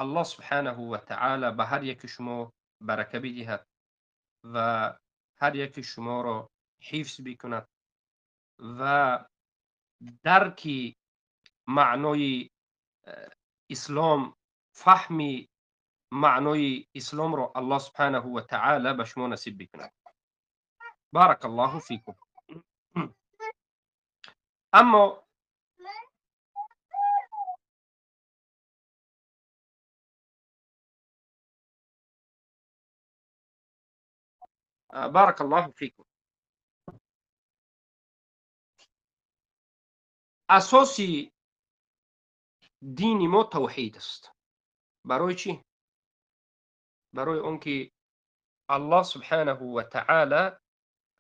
Аллоҳ субҳанаҳу ва таъоло ба ҳар яки шумо барака бидиҳад ва ҳар яки шуморо ҳифз бикунад ва дарки маънои ислом, фаҳми маънои исломро Аллоҳ субҳанаҳу ва таъоло ба шумо насиб бикунад. Баракаллоҳу фикум. Аммо баракаллоҳу фикум, асоси дини мо тавҳид аст. Барои чӣ? Барои он ки Аллоҳ субҳанаҳу ва таъоло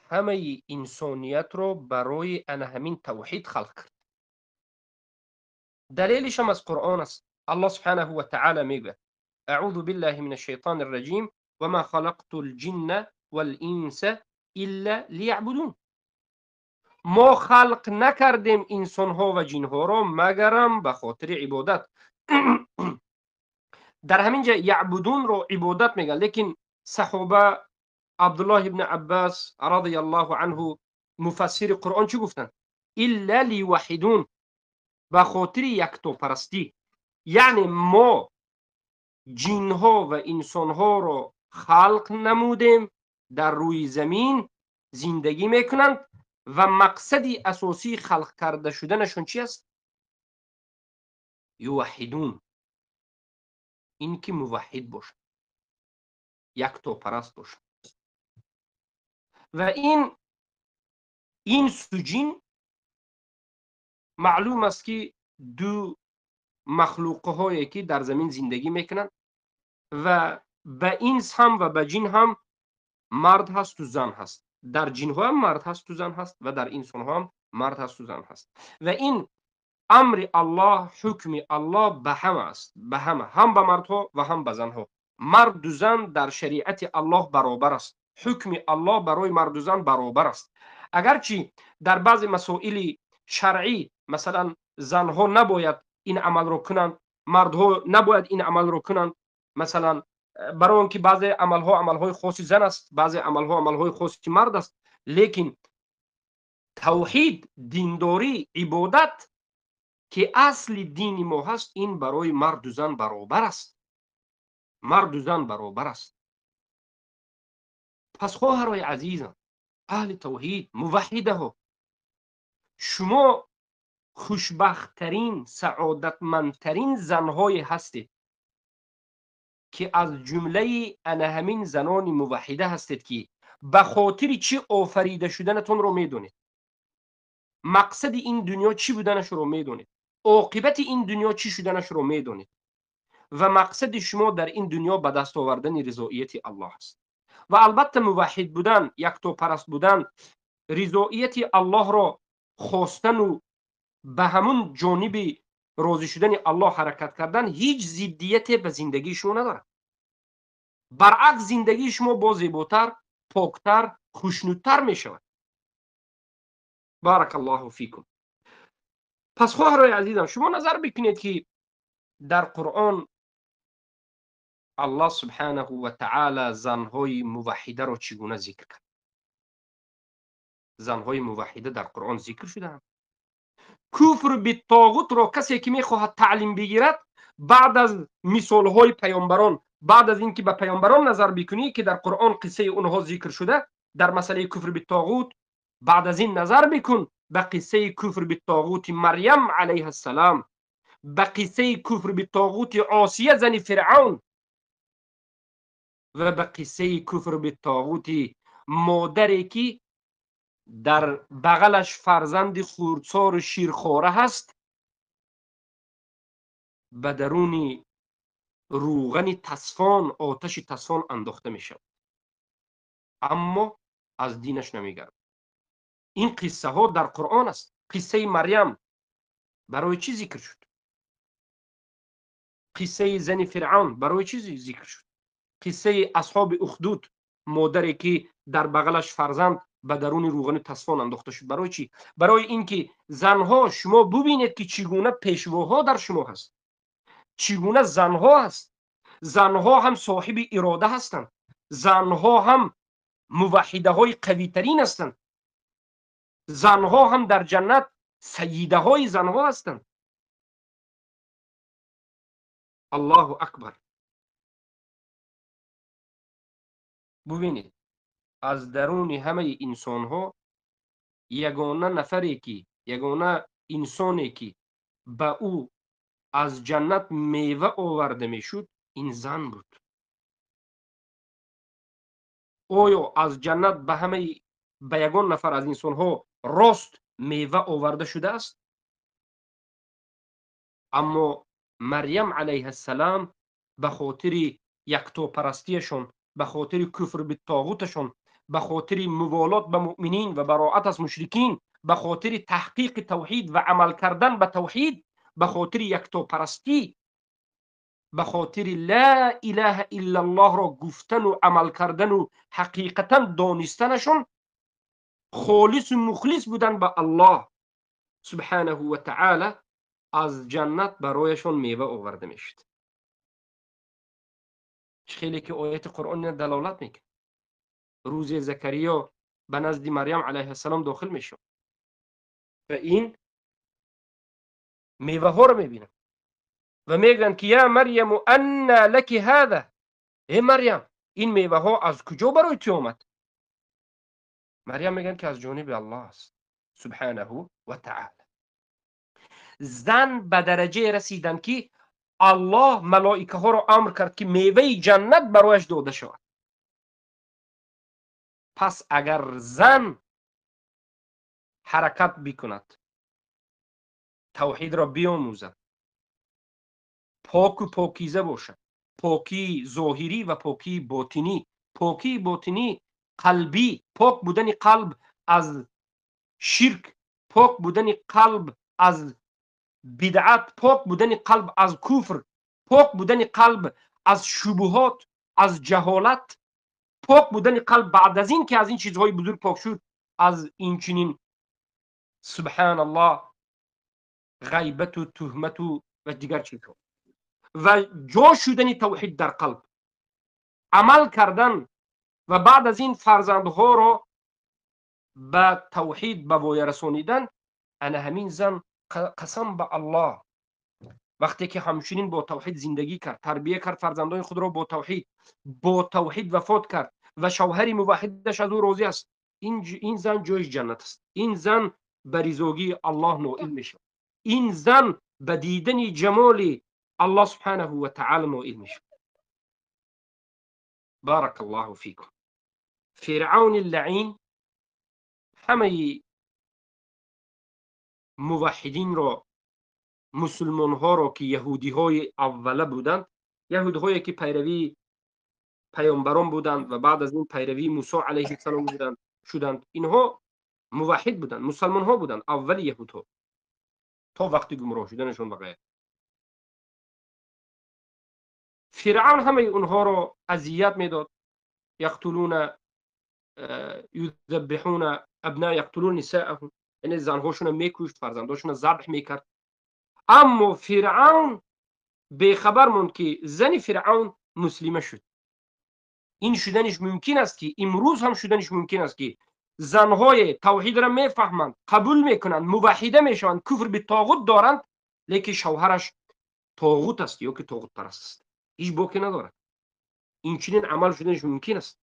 ҳамаи инсониятро барои ана ҳамин тавҳид халқ кард. Далелишам аз Қуръон аст. Аллоҳ субҳанаҳу ва таъоло мегӯяд: аъузу биллаҳи минаш шайтонир раҷим ва ма халақтул ҷинна вал инса илла лияъбудун. Мо халқ накардем инсонҳо ва ҷинҳоро магарам ба хотири ибодат. Дар ҳамин ҷа яъбудунро ибодат мегӯянд, лекин саҳоба Абдуллоҳ ибни Аббас радияллоҳу анҳу муфассири Қуръон чӣ гуфтанд? Илла лиюваҳидун, ба хотири яктопарастӣ. Яъне мо ҷинҳо ва инсонҳоро халқ намудем, дар рӯи замин зиндагӣ мекунанд ва мақсади асосии халқ карда шуданашон чи аст? Юваҳидун, ин ки муваҳҳид бошанд, яктопараст бошанд. Ва ин инсу ҷин маълум аст, ки ду махлуқҳое ки дар замин зиндагӣ мекунанд ва ба инс ҳам ва ба ҷин ҳам мард ҳасту зан ҳаст. Дар ҷинҳо ҳам мард ҳасту зан ҳаст ва дар инсонҳо ҳам мард ҳасту зан ҳаст. Ва ин амри Аллоҳ, ҳукми Аллоҳ ба ҳама аст, ба ҳама, ҳам ба мардҳо ва ҳам ба занҳо. Марду зан дар шариати Аллоҳ баробар аст. Ҳукми Аллоҳ барои марду зан баробар аст. Агарчи дар баъзе масоили шаръӣ, масалан, занҳо набояд ин амалро кунанд, мардҳо набояд ин амалро кунанд, масалан, барои он ки баъзе амалҳо амалҳои хоси зан аст, баъзе амалҳо амалҳои хоси мард аст, лекин тавҳид, диндорӣ, ибодат ки асли дини мо ҳаст, ин барои марду зан баробар аст. Марду зан баробар аст. Пас хоҳарои азизам, аҳли тавҳид, муваҳҳидаҳо, шумо хушбахттарин, саодатмандтарин занҳое ҳастед ки аз ҷумлаи ана ҳамин занони муваҳҳида ҳастед, ки ба хотири чӣ офарида шуданатонро медонед, мақсади ин дунё чӣ буданашро медонед, оқибати ин дунё чӣ шуданашро медонед ва мақсади шумо дар ин дунё ба даст овардани ризоияти Аллоҳ аст. Ва албатта муваҳҳид будан, яктопараст будан, ризоияти Аллоҳро хостану ба ҳамун ҷониби розӣ шудани Аллоҳ ҳаракат кардан ҳеҷ зиддияте ба зиндагии шумо надорад. Баръакс, зиндагии шумо боз зеботар, поктар, хушнудтар мешавад. Баракаллоҳу фикум. Пас хоҳарои азизам, шумо назар бикунед, ки дар Қуръон Аллоҳ субҳанаҳу ва таъоло занҳои муваҳҳидаро чӣ гуна зикр кард. Занҳои муваҳҳида дар Қуръон зикр шудаанд. Куфр биттоғутро касе ки мехоҳад таълим бигирад, баъд аз мисолҳои паёмбарон, баъд аз ин ки ба паёмбарон назар бикунӣ, ки дар Қуръон қиссаи онҳо зикр шуда дар масъалаи куфр биттоғут, баъд аз ин назар бикун ба қиссаи куфр биттоғути Марьям алайҳиссалам, ба қиссаи куфр биттоғути Осия зани Фиръавн ва ба қиссаи куфр биттоғути модаре ки дар бағалаш фарзанди хурдсору ширхора ҳаст, ба даруни рӯғани тасфон, оташи тасфон андохта мешавад, аммо аз динаш намегардад. Ин қиссаҳо дар Қуръон аст. Қиссаи Марьям барои чӣ зикр шуд? Қиссаи зани Фиръавн барои чӣ зикр шуд? Қиссаи асҳоби Ухдуд, модаре ки дар бағалаш фарзанд ба даруни рӯғани тасфон андохта шуд, барои чӣ? Барои ин ки занҳо, шумо бубинед, ки чӣ гуна пешвоҳо дар шумо ҳаст. Чӣ гуна занҳо аст? Занҳо ҳам соҳиби ирода ҳастанд. Занҳо ҳам муваҳидаҳои қавитарин ҳастанд. Занҳо ҳам дар ҷаннат сайидаҳои занҳо ҳастанд. Аллоҳу акбар. Бубинед, аз даруни ҳамаи инсонҳо ягона нафаре ки, ягона инсоне ки ба ӯ аз ҷаннат мева оварда мешуд, ин зан буд. Оё аз ҷаннат ба ҳамаи, ба ягон нафар аз инсонҳо рост мева оварда шудааст? Аммо Марьям алайҳиссалам ба хотири яктопарастиашон, ба хотири куфр биттоғуташон, ба хотири муволот ба муъминин ва бароат аз мушрикин, ба хотири таҳқиқи тавҳид ва амал кардан ба тавҳид, ба хотири яктопарастӣ, ба хотири ла илаҳа иллаллоҳро гуфтану амал кардану ҳақиқатан донистанашон, холису мухлис будан ба Аллоҳ субҳанаҳу ва таъала, аз ҷаннат барояшон мева оварда мешуд. Хеле ки ояти Қуръон ина далолат мекунад. Рӯзе Закариё ба назди Марьям алайҳиссалом дохил мешуд ва ин меваҳоро мебинад ва мегӯянд ки я Марьяму анна лаки ҳаза, э Марьям, ин меваҳо аз куҷо барои ту омад? Марьям мегӯянд ки аз ҷониби Аллоҳ аст субҳанаҳу ва таъала. Зан ба дараҷае расиданд ки Аллоҳ малоикаҳоро амр кард ки меваи ҷаннат барояш дода шавад. Пас агар зан ҳаракат бикунад, тавҳидро биомӯзад, поку покиза бошад, покии зоҳирӣ ва покии ботинӣ, покии ботинӣ қалбӣ, пок будани қалб аз ширк, пок будани қалб аз бидъат, пок будани қалб аз куфр, пок будани қалб аз шубуҳот, аз ҷаҳолат, пок будани қалб баъд аз ин ки аз ин чизҳои бузург пок шуд, аз инчунин субҳаналлоҳ ғайбату туҳмату ва дигар чизҳо ва ҷо шудани тавҳид дар қалб, амал кардан ва баъд аз ин фарзандҳоро ба тавҳид ба воя расонидан, ана ҳамин зан қасам ба Аллоҳ вақте ки ҳамчунин бо тавҳид зиндагӣ кард, тарбия кард фарзандони худро бо тавҳид, бо тавҳид вафот кард ва шавҳари муваҳидаш аз ӯ розӣ аст, ин зан ҷояш ҷаннат аст. Ин зан ба ризогии Аллоҳ ноил мешавад. Ин зан ба дидани ҷамоли Аллоҳ субҳанаҳу ва таъала ноил мешавад. Баракаллоҳу фикум. Фиръавни лаъин ҳамаи муваҳидинро, мусулмонҳоро ки яҳудиҳои аввала буданд, яҳудҳое ки пайравии паёмбарон буданд ва баъд аз ин пайравии Мусо алайҳиссалом буданд, шуданд, инҳо муваҳид буданд, мусалмонҳо буданд, аввали яҳудҳо то вақти гумроҳ шуданашон ва ғайра. Фиръавн ҳамаи онҳоро азият медод. Яқтулуна юзаббиҳуна абна яқтулуна нисаахум, яъне занҳошонро мекушт, фарзандҳошонро забҳ мекард. Аммо Фиръавн бехабар монд ки зани Фиръавн муслима шуд. Ин шуданиш мумкин аст ки имрӯз ҳам шуданиш мумкин аст ки занҳое тавҳидро мефаҳманд, қабул мекунанд, муваҳида мешаванд, куфр битоғут доранд, лекин шавҳараш тоғут аст ё ки тоғутпараст аст, ҳеҷ боке надорад. Инчунин амал шуданиш мумкин аст.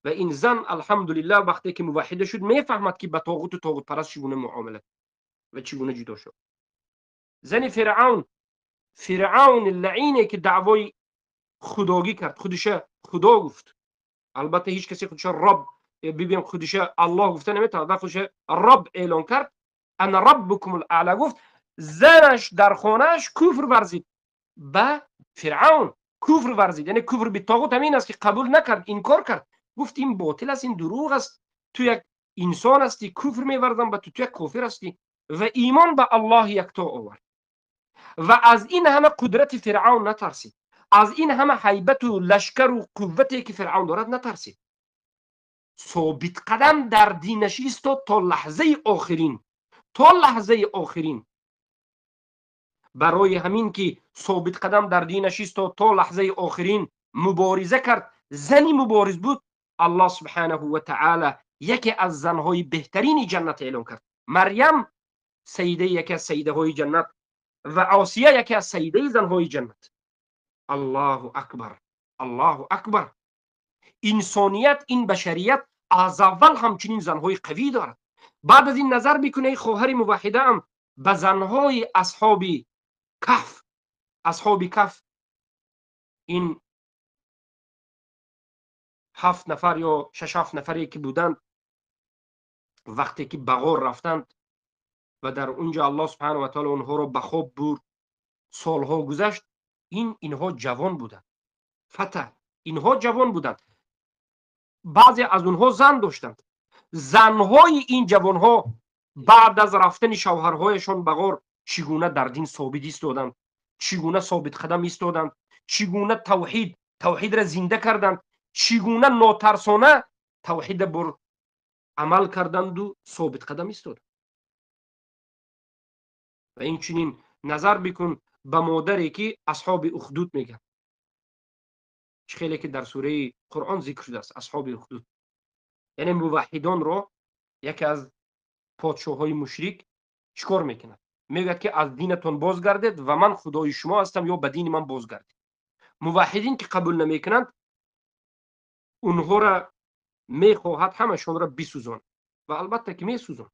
Ва ин зан алҳамдулиллаҳ вақте ки муваҳида шуд мефаҳмад ки ба тоғуту тоғутпараст чӣ гуна муомила ва чӣ гуна ҷудо шуд. Зани Фиръавн, Фиръавни лаине ки даъвои худогӣ кард, худиша худо гуфт. Албатта ҳеҷ касе худиша раб бибиям, худиша Аллоҳ гуфта наметавонад, ва худиша раб эълон кард, ана раббукум аъла гуфт. Занаш дар хонааш куфр варзид ба Фиръавн, куфр варзид, яъне куфр битоғут ҳамин аст ки қабул накард, инкор кард, гуфт ин ботил аст, ин дурӯғ аст, ту як инсон ҳастӣ, куфр меварзам ба ту, ту як кофир ҳастӣ, ва имон ба Аллоҳи якто овард. Ва аз ин ҳама қудрати Фиръавн натарсид, аз ин ҳама ҳайбату лашкару қуввате ки Фиръавн дорад натарсид. Собитқадам дар динаш истод то лаҳзаи охирин, то лаҳзаи охирин. Барои ҳамин ки собитқадам дар динаш истод, то лаҳзаи охирин мубориза кард, зани мубориз буд, Аллоҳ субҳанаҳу ва таъоло яке аз занҳои беҳтарини ҷаннат эълон кард. Марям сайидаи яке аз сайидаҳои ҷаннат ва Осия яке аз сайидаи занҳои ҷаннат. Аллоҳу акбар, Аллоҳу акбар. Инсоният, ин башарият аз аввал ҳамчунин занҳои қавӣ дорад. Баъд аз ин назар бикунед, хоҳари муваҳидаам, ба занҳои асҳоби каф. Асҳоби каф ин 7 нафар ё 6-7 нафаре ки буданд, вақте ки ба ғор рафтанд ва дар унҷо Аллоҳ субҳанаҳу ва таъоло онҳоро ба хоб бурд, солҳо гузашт, инҳо ҷавон буданд. Фата, инҳо ҷавон буданд. Баъзе аз онҳо зан доштанд. Занҳои ин ҷавонҳо баъд аз рафтани шавҳарҳояшон ба ғор чӣ гуна дар дин собит истоданд, чӣ гуна собитқадам истоданд, чӣ гуна тавҳидро зинда карданд, чӣ гуна нотарсона тавҳидро бор амал карданду собитқадам истоданд. Ва инчунин назар бикун ба модаре ки асҳоби ухдуд мегӯянд, чӣ хеле ки дар сураи Қуръон зикр шудааст, асҳоби ухдуд, яъне муваҳҳидонро яке аз подшоҳҳои мушрик чӣ кор мекунад? Мегӯяд ки аз динатон бозгардед ва ман худои шумо ҳастам, ё ба дини ман бозгардед. Муваҳҳидин ки қабул намекунанд, онҳоро мехоҳад ҳамашонро бисӯзонад ва албатта ки месӯзон,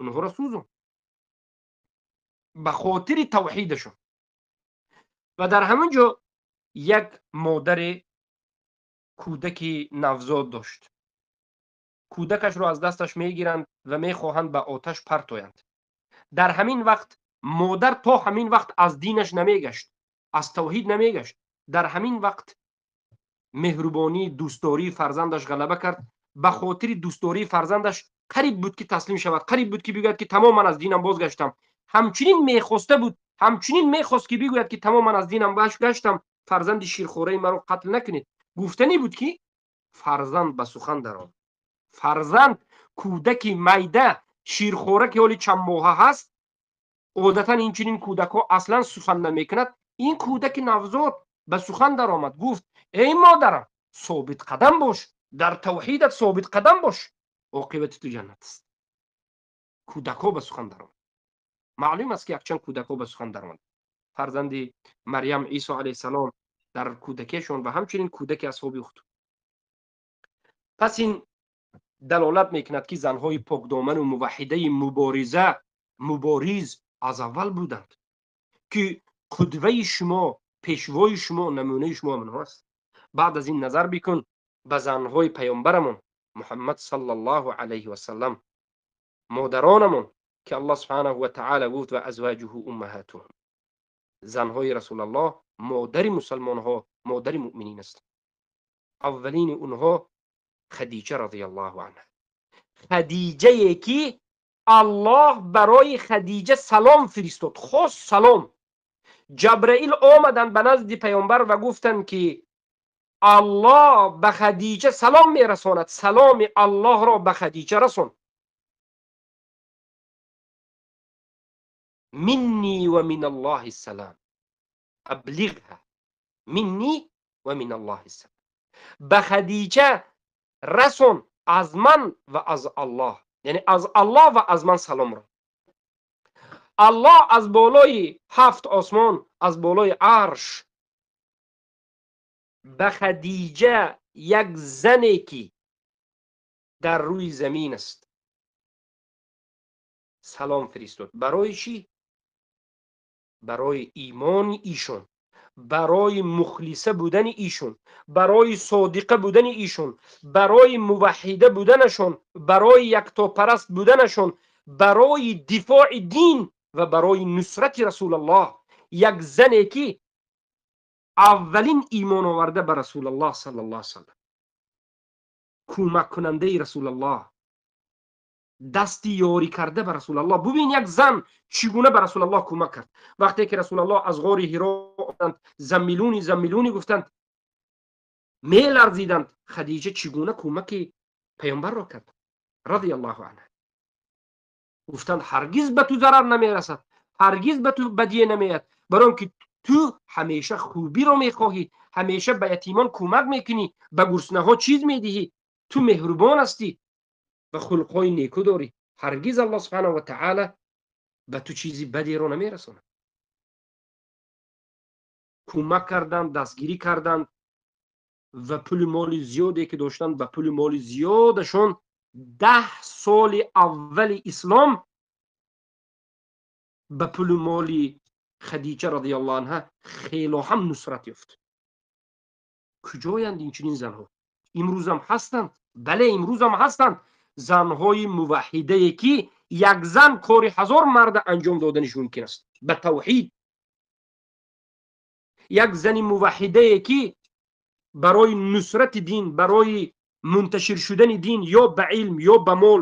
онҳоро сӯзон ба хотири тавҳидашон. Ва дар ҳамон ҷо як модаре кӯдаки навзод дошт. Кӯдакашро аз дасташ мегиранд ва мехоҳанд ба оташ партоянд. Дар ҳамин вақт модар то ҳамин вақт аз динаш намегашт, аз тавҳид намегашт. Дар ҳамин вақт меҳрубонии дӯстдории фарзандаш ғалаба кард. Ба хотири дӯстдории фарзандаш қариб буд ки таслим шавад, қариб буд ки бигӯяд ки тамоман аз динам бозгаштам. Ҳамчунин мехоста буд, ҳамчунин мехост ки бигӯяд ки тамоман аз динам бозгаштам, фарзанди ширхораи маро қатл накунед. Гуфтанӣ буд ки фарзанд ба сухан даромад. Фарзанд, кӯдаки майда, ширхора ки ҳоли чанд моҳа ҳаст, одатан инчунин кӯдакҳо аслан сухан намекунад. Ин кӯдаки навзод ба сухан даромад, гуфт: эй модарам, собитқадам бош, дар тавҳидат собитқадам бош, оқибати ту ҷаннат аст. Кӯдакҳо ба сухан даромад. Маълум аст ки якчанд кӯдакҳо ба сухан даромад. Фарзанди Марьям Исо алайҳиссалом дар кӯдакиашон ва ҳамчунин кӯдаки асҳоби ухдуд. Пас ин далолат мекунад ки занҳои покдоману муваҳҳидаи мубориза, мубориз аз аввал буданд, ки қудваи шумо, пешвои шумо, намунаи шумо онҳо аст. Баъд аз ин назар бикун ба занҳои паёмбарамон Муҳаммад саллаллоҳу алайҳи васаллам, модаронамон ки Аллоҳ субҳанаҳу ва таъоло гуфт: ва азваҷуҳу уммаҳатуҳум. Занҳои Расулаллоҳ модари мусалмонҳо, модари муъминин аст. Аввалини онҳо Хадиҷа радиаллоҳу анҳа. Хадиҷае ки Аллоҳ барои Хадиҷа салом фиристод, хос салом. Ҷабраил омаданд ба назди паёмбар ва гуфтанд ки Аллоҳ ба Хадиҷа салом мерасонад, саломи Аллоҳро ба Хадиҷа расон. Минни ва мин Аллоҳи салом аблиғҳа, минни ва мин Аллоҳи салом. Ба Хадиҷа расон аз ман ва аз Аллоҳ, яъне аз Аллоҳ ва аз ман саломро. Аллоҳ аз болои 7 осмон, аз болои арш ба Хадиҷа, як зане ки дар рӯи замин аст, салом фиристод. Барои чӣ? Барои имони ишон, барои мухлиса будани ишон, барои содиқа будани ишон, барои муваҳҳида буданашон, барои яктопараст буданашон, барои дифои дин ва барои нусрати Расулаллоҳ. Як зане ки аввалин имон оварда ба Расулаллоҳ саллаллоҳу алайҳи васаллам, кӯмаккунандаи Расулаллоҳ, дасти ёрӣ карда ба Расулаллоҳ. Бубин як зан чӣ гуна ба Расулаллоҳ кӯмак кард. Вақте ки Расулаллоҳ аз ғори Ҳиро омаданд, заммилуни заммилуни гуфтанд, меларзиданд. Хадиҷа чӣ гуна кӯмаки паёмбарро кард радиаллоҳу анҳу. Гуфтанд: ҳаргиз ба ту зарар намерасад, Ҳаргиз ба ту бадие намеяд, барои он ки ту ҳамеша хубиро мехоҳӣ, ҳамеша ба ятимон кӯмак мекунӣ, ба гуруснаҳо чиз медиҳӣ, ту меҳрубон ҳастӣ ва хулқҳои неку дорӣ. Ҳаргиз Аллоҳ субҳанаҳу ва таъоло ба ту чизи бадеро намерасонад. Кӯмак карданд, дастгирӣ карданд ва пули моли зиёде ки доштанд, ба пули моли зиёдашон 10 соли аввали ислом ба пули моли Хадича радиаллоҳу анҳа хело ҳам нусрат ёфт. Куҷоянд инчунин занҳо? Имрӯзам ҳастанд. Бале, имрӯзам ҳастанд занҳои муваҳҳидае ки як зан кори 1000 марда анҷом доданиш мумкин аст ба тавҳид. Як зани муваҳҳидае ки барои нусрати дин, барои мунташир шудани дин ё ба илм, ё ба мол,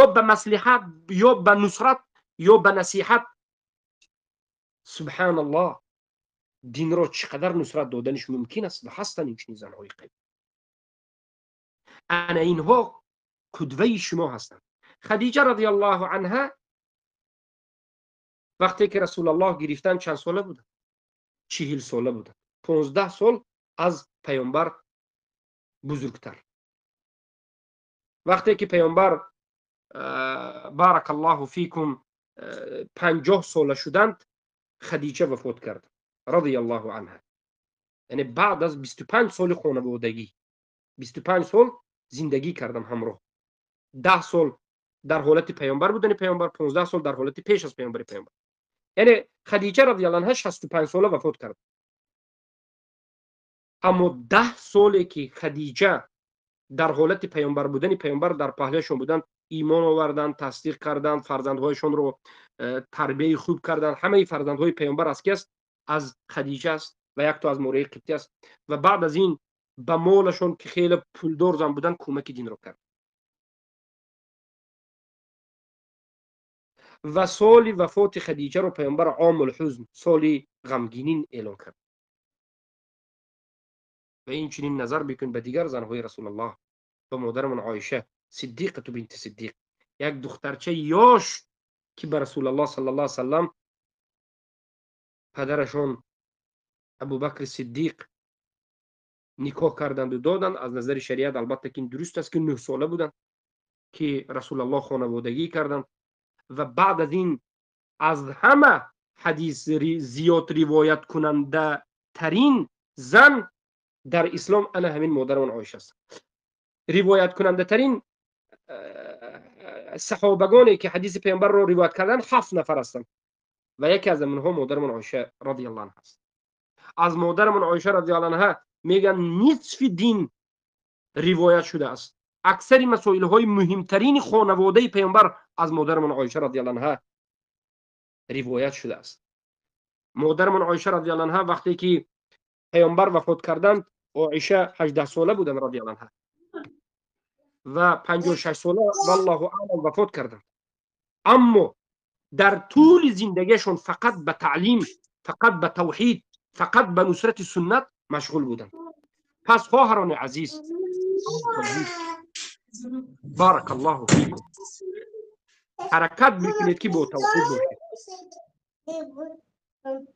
ё ба маслиҳат, ё ба нусрат, ё ба насиҳат, субҳаналлоҳ, динро чӣ қадар нусрат доданиш мумкин аст ва ҳастанд инчунин занҳои қавӣ. Ана инҳо қудваи шумо ҳастанд. Хадиҷа радиаллоҳу анҳа вақте ки Расулаллоҳ гирифтан чанд сола буданд? 40 сола буданд. 15 сол аз паёмбар бузургтар. Вақте ки паёмбар баракаллоҳу фикум 50 сола шуданд, Хадиҷа вафот кард радиаллоҳу анҳа. Яъне баъд аз 25 соли хонаводагӣ, 25 сол зиндагӣ кардан ҳамроҳ. 10 сол дар ҳолати паёмбар будани паёмбар, 15 сол дар ҳолати пеш аз паёмбари паёмбар. Яъне Хадиҷа радиаллоҳу анҳа 65 сола вафот кард. Аммо 10 соле ки Хадиҷа дар ҳолати паёмбар будани паёмбар дар паҳлӯяшон буданд, имон оварданд, тасдиқ карданд, фарзандҳояшонро тарбияи хуб карданд. Ҳамаи фарзандҳои паёмбар аз ки аст? Аз Хадиҷа аст ва якто аз мораи қибтӣ аст. Ва баъд аз ин ба молашон ки хеле пулдор зан буданд, кӯмаки динро кард. Ва соли вафоти Хадиҷаро паёмбар омулҳузн, соли ғамгинин эълон кард. Ва инчунин назар бикун ба дигар занҳои Расулаллоҳ, ба модарамон Оиша Сиддиқату бинти Сиддиқ, як духтарчаи ёш ки ба Расулаллоҳ саллаллоҳу алайҳи васаллам падарашон Абубакри Сиддиқ никоҳ карданду доданд. Аз назари шариат албатта ки ин дуруст аст ки 9 сола буданд ки Расулаллоҳ хонаводагӣ карданд. Ва баъд аз ин аз ҳама ҳадис зиёд ривояткунандатарин зан дар ислом ана ҳамин модарамон Оиша аст. Ривояткунандатарин саҳобагоне ки ҳадиси паёмбарро ривоят карданд 7 нафар ҳастанд ва яке аз онҳо модарамон Оиша радиаллоҳу анҳа аст. Аз модарамон Оиша радиаллоҳу анҳа мегӯянд нисфи дин ривоят шудааст. Аксари масоилҳои муҳимтарини хонаводаи паёмбар аз модарамон Оиша радиаллоҳу анҳа ривоят шудааст. Модарамон Оиша радиаллоҳу анҳа вақте ки паёмбар вафот карданд, Оиша 18 сола буданд радиаллоҳу анҳа ва 56 сола валлоҳу аълам вафот карданд. Аммо дар тӯли зиндагиашон фақат ба таълим, фақат ба тавҳид, фақат ба нусрати суннат машғул буданд. Пас хоҳарони азиз, баракаллоҳу фикум, ҳаракат мекунед ки бо тавҳид бошед,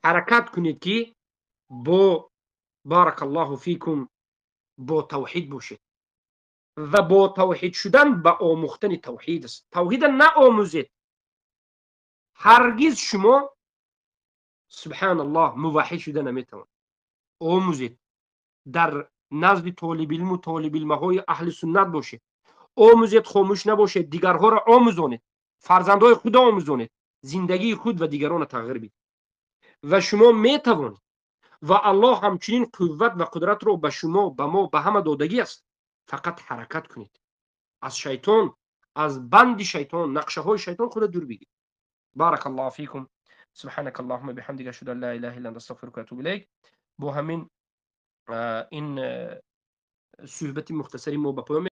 ҳаракат кунед ки бо баракаллоҳу фикум бо тавҳид бошед ва бо тавҳид шудан ба омӯхтани тавҳид аст. Тавҳида наомӯзед, ҳаргиз шумо субҳаналлоҳ муваҳҳид шуда наметавонед. Омӯзед, дар назди толибилму толибилмаҳои аҳли суннат бошед, омӯзед, хомӯш набошед, дигарҳоро омӯзонед, фарзандҳои худо омӯзонед, зиндагии худ ва дигаронро тағйир бидед. Ва шумо метавонед ва Аллоҳ ҳамчунин қувват ва қудратро ба шумо, ба мо, ба ҳама додагӣ аст. Фақат ҳаракат кунед, аз шайтон, аз банди шайтон, нақшаҳои шайтон худро дур бигиред. Баракаллоҳу фикум. Субҳанака аллоҳумма биҳамдика ашҳаду ан ла илаҳа илла анта астағфирука ва атубу илайк. Бо ҳамин ин суҳбати мухтасари мо ба поён